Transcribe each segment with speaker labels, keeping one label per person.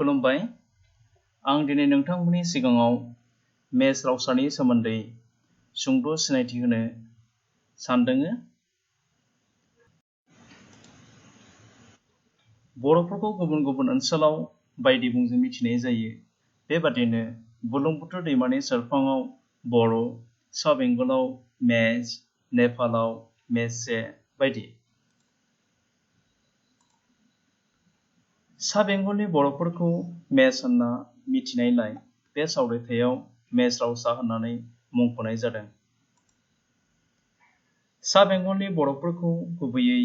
Speaker 1: खुलुमबाय। आं दिनै नोंथांमोननि सिगाङाव मेष रावसानि सोमोन्दै सुंद' सिनायथि होनो सानदों। बर'फोरखौ गुबुन गुबुन ओनसोलाव बायदि मुंजों मिथिनाय जायो। बेबादिनो बुरलुंबुथुर दैमानि सेरफाङाव बर', सा बेंगलाव मेष, नेपालाव मेचे बायदि। सा बेंगलनि बर'फोरखौ मेष होनना मिथिनायलाय बे सावरायथायाव मेष रावसा होननानै मुंख'नाय जादों। सा बेंगलनि बर'फोरखौ गुबैयै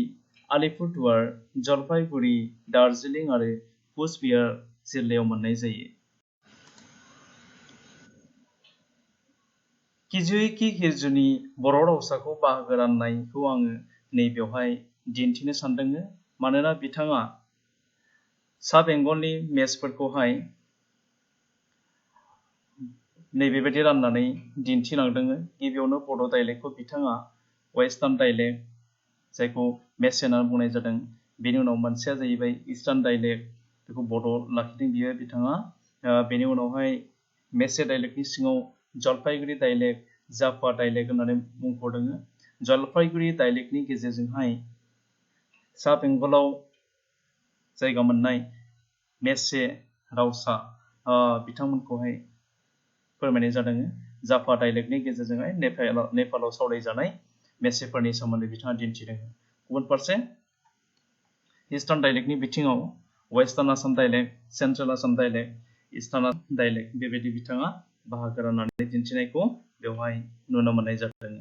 Speaker 1: आलिपुरदुवार, जलपाइगुड़ी, दार्जिलिं आरो कुचबिहार जिल्लायाव मोननाय जायो। किजुइकि हिरजुनि बर' रावसाखौ बाहागो राननायखौ आङो नैबेवहाय दिन्थिनो सानदों, मानोना बिथाङा सा बेंगलनि मेषफोरखौहाय नैबेबायदि राननानै दिन्थिलांदों। गिबियावनो बड' डाइलेक्टखौ बिथाङा वेस्टार्न डाइलेक्ट, जायखौ मेच होननानै बुंनाय जादों। बेनि उनाव मोनसेया जाहैबाय इस्टार्न डाइलेक्ट, बेखौ बड' लाखिदों बियो बिथाङा। बेनि उनावहाय मेचे डाइलेक्टनि सिङाव जलपाइगुड़ी डाइलेक्ट, जाफा डाइलेक्ट होननानै मुंख'दों। जलपाइगुड़ी डाइलेक्टनि गेजेरजोंहाय सा बेंगलाव जायगा मोननाय मेचे रावसा बिथांमोनखौहाय फोरमायनाय जादों। जाफा डाइलेक्टनि गेजेरजोंहाय नेपालाव सावरायजानाय मेचेफोरनि सोमोन्दै बिथाङा दिन्थिदों। गुबुन फारसे इस्टार्न डाइलेक्टनि बिथिङाव western Assam dialect, central Assam dialect, eastern Assam dialect बेबायदि बिथाङा बाहागो राननानै दिन्थिनायखौ बेवहाय नुनो मोननाय जादों।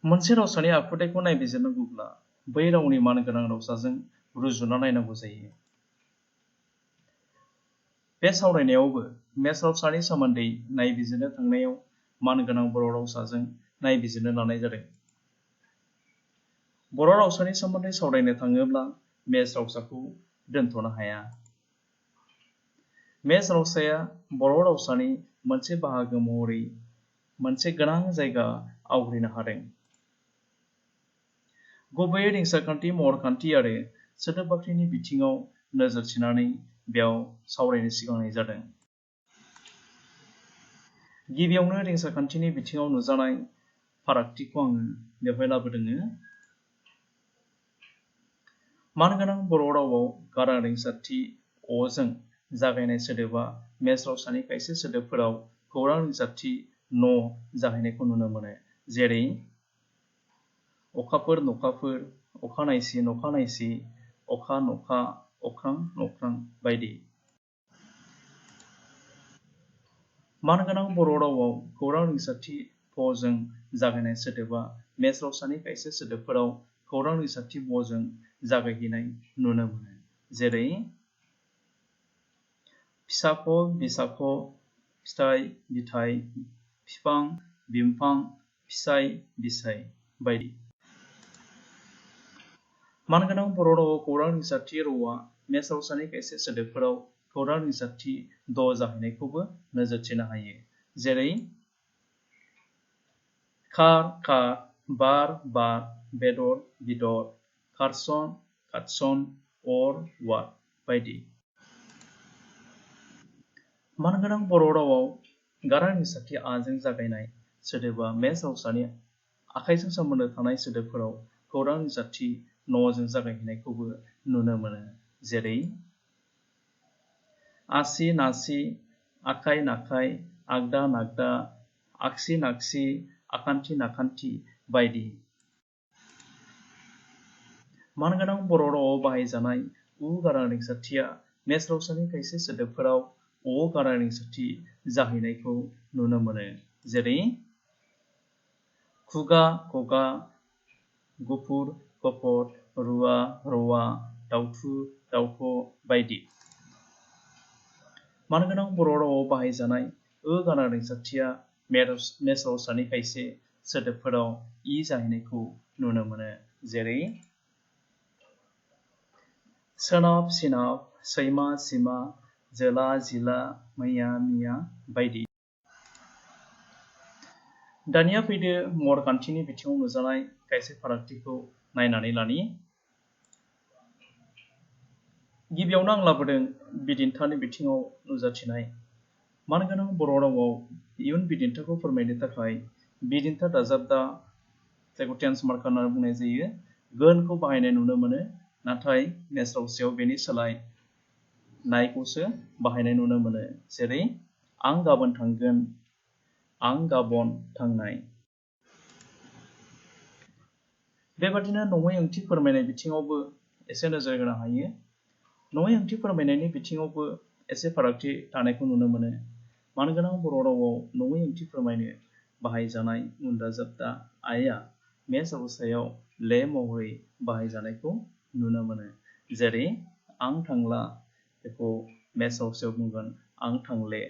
Speaker 1: मोनसे रावसानि आखुथायखौ नायबिजिरनांगौब्ला बै रावनि मानगोनां रावसाजों रुजुना नायनांगौ जायो। बे सावरायनायावबो मेष रावसानि सोमोन्दै नायबिजिरनो थांनायाव मानगोनां बर' रावसाजों नायबिजिरनो लानाय जादों। बर' रावसानि सोमोन्दै सावरायनो थाङोब्ला मेष रावसाखौ दोनथ'नो हाया। मेष रावसाया बर' रावसानि मोनसे बाहागो महरै मोनसे गोनां जायगा आवग्रिनो हादों। गुबैयै रिंसारखान्थि, महरखान्थि आरो सोदोब बाख्रिनि बिथिङाव नोजोर थिनानै बेयाव सावरायनो सिगांनाय जादों। गिबियावनो रिंसारखान्थिनि बिथिङाव नुजानाय फारागथिखौ आङो बेवहाय लाबोदों। मानगोनां बर' रावआव गारां रिंसारथि अ जों जागायनाय सोदोबा मेष रावसानि खायसे सोदोबफोराव खौरां रिंसारथि न जाहैनायखौ नुनो मोनो। जेरै अखाफोर, नखाफोर, अखा नायसि, नखा नायसि, अखा, नखा, अख्रां, नख्रां बायदि। मानगोनां बर' रावआव खौरां रिंसारथि फ जों जागायनाय सोदोबा मेष रावसानि खायसे सोदोबफोराव खौरां रिंसारथि ब जों जागायहैनाय नुनो मोनो। जेरै फिसाख', बिसाख', फिथाइ, बिथाइ, फिफां, बिमफां, फिसाइ, बिसाइ बायदि। मानगोनां बर' रावआव खौरां रिंसारथि रआ मेष रावसानि खायसे सोदोबफोराव खौरां रिंसारथि द जाहैनायखौबो नोजोर थिनो हायो। जेरै खार, खार, बार, बार, बेदर, बिदर, खारसन, खादसन, अर, वार बायदि। मानगोनां बर' रावआव गारां रिंसारथि आ जों जागायनाय सोदोबा मेष रावसानि आखाइजों सोमोन्दो थानाय सोदोबफोराव खौरां रिंसारथि न जों जागायहैनायखौबो नुनो मोनो। जेरै आसि, नासि, आखाइ, नाखाइ, आगदा, नागदा, आगसि, नागसि, आखान्थि, नाखान्थि बायदि। मानगोनां बर' रावआव बाहायजानाय उ गारां रिंसारथिया मेष रावसानि खायसे सोदोबफोराव अ गारां रिंसारथि जाहैनायखौ नुनो मोनो। जेरै खुगा, खगा, गुफुर, गफद, रुवा, रवा, दाउथु, दाउथ' बायदि। मानगोनां बर' रावआव बाहायजानाय ओ गारां रिंसारथिया मेष रावसानि खायसे सोदोबफोराव इ जाहैनायखौ नुनो मोनो। जेरै सोनाब, सिनाब, सैमा, सिमा, जोला, जिला, मैया, मिया बायदि। दानिया फैदो महरखान्थिनि बिथिङाव नुजानाय खायसे फारागथिखौ नायनानै लानि। गिबियावनो आं लाबोदों बिदिन्थानि बिथिङाव नुजाथिनाय मानगोनां बर' रावआव इयुन बिदिन्थाखौ फोरमायनो थाखाय बिदिन्था दाजाबदा जायखौ टेन्स मार्कार होनना बुंनाय जायो गोनखौ बाहायनाय नुनो मोनो नाथाय मेस रावसायाव बेनि सोलाय नायखौसो बाहायनाय नुनो मोनो जेरै आं गाबोन थांगोन आं गाबोन थांनाय बेबादिनो नङै ओंथि फोरमायनाय बिथिङावबो एसे नोजोर होनो हायो नङै ओंथि फोरमायनायनि बिथिङावबो एसे फारागथि थानायखौ नुनो मोनो मानगोनां बर' रावआव नङै ओंथि फोरमायनो बाहायजानाय उन दाजाबदा आइआ मेस रावसायाव ले महरै बाहायजानायखौ नुनो मोनो जेरै आं थांला बेखौ मेस रावसायाव बुंगोन आं थांले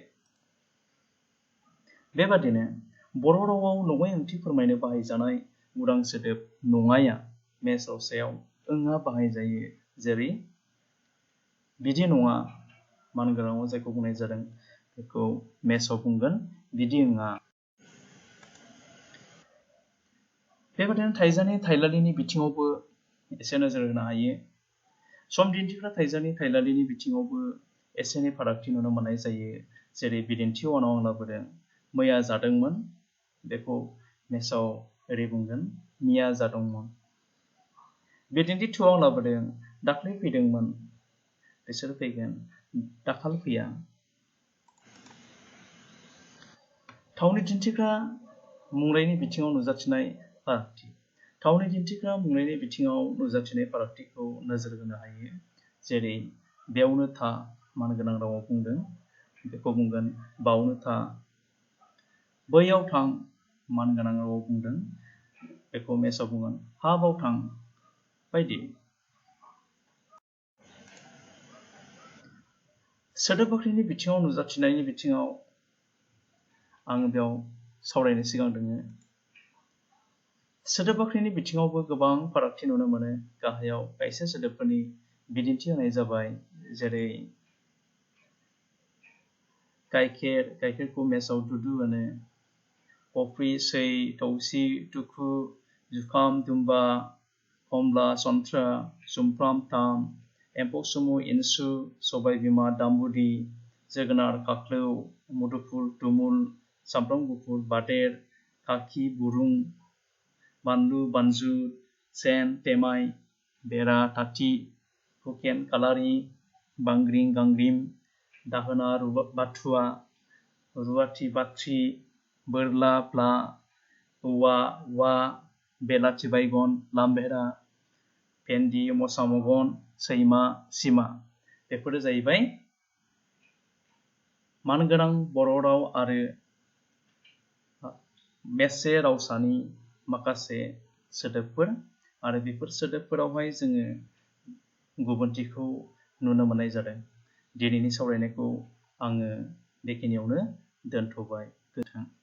Speaker 1: बेबादिनो बर' रावआव नङै ओंथि फोरमायनो बाहायजानाय उदां सोदोब नङाया मेस रावसायाव ओंआ बाहायजायो जेरै बिदि नङा मानगोनाङाव जायखौ बुंनाय जादों बेखौ मेसआव बुंगोन बिदि ओङा बेबादिनो थाइजानि थाइलालिनि बिथिङावबो एसे नोजोर होनो हायो सम दिन्थिग्रा थाइजानि थाइलालिनि बिथिङावबो एसे एनै फारागथि नुनो मोननाय जायो जेरै बिदिन्थि उनाव आं लाबोदों मैया जादोंमोन बेखौ मेसआव ओरै बुंगोन मिया जादोंमोन बिदिन्थि टुआव आं लाबोदों दाख्लै फैदोंमोन बिसोर फैगोन दाखाल फैया थावनि दिन्थिग्रा मुंरायनि बिथिङाव नुजाथिनाय फारागथि थावनि दिन्थिग्रा मुंरायनि बिथिङाव नुजाथिनाय फारागथिखौ नोजोर होनो हायो जेरै बेयावनो था मानगोनां रावाव बुंदों बेखौ बुंगोन बावनो था बैयाव थां मानगोनां रावाव बुंदों बेखौ मेसआव बुंगोन हा बाव थां बायदि सोदोब बाख्रिनि बिथिङाव नुजाथिनायनि बिथिङाव आं बेयाव सावरायनो सिगां दोङो सोदोब बाख्रिनि बिथिङावबो गोबां फारागथि नुनो मोनो गाहायाव खायसे सोदोबफोरनि बिदिन्थि होनाय जाबाय जेरै गाइखेर गाइखेरखौ मेसआव दुदु होनो कफि सै थौसि दुखु जुखाम दुम्बा खमला सन्थ्रा सुमफ्राम थाम एम्फौ सुमु इनसु सबाय बिमा दामबुदि जोगोनार खाख्लौ मुदुफुल दुमुल सामब्राम गुफुर बादेर खाखि बुरुं बानलु बानजु सेन तेमाय बेरा थाथि हुकेन कालारि बांग्रिं गांग्रिम दाहोना बाथुवा रुवाथि बाथ्रि बोरला ब्ला औवा वा बेलाथि बायगन लामबेरा भेन्दि मसा मगन सैमा सिमा बेफोरो जाहैबाय मानगोनां बर' राव आरो मेसे रावसानि माखासे सोदोबफोर आरो बेफोर सोदोबफोरावहाय जोङो गुबुनथिखौ नुनो मोननाय जादों दिनैनि सावरायनायखौ आङो बेखिनियावनो दोनथ'बाय गोजोन्थों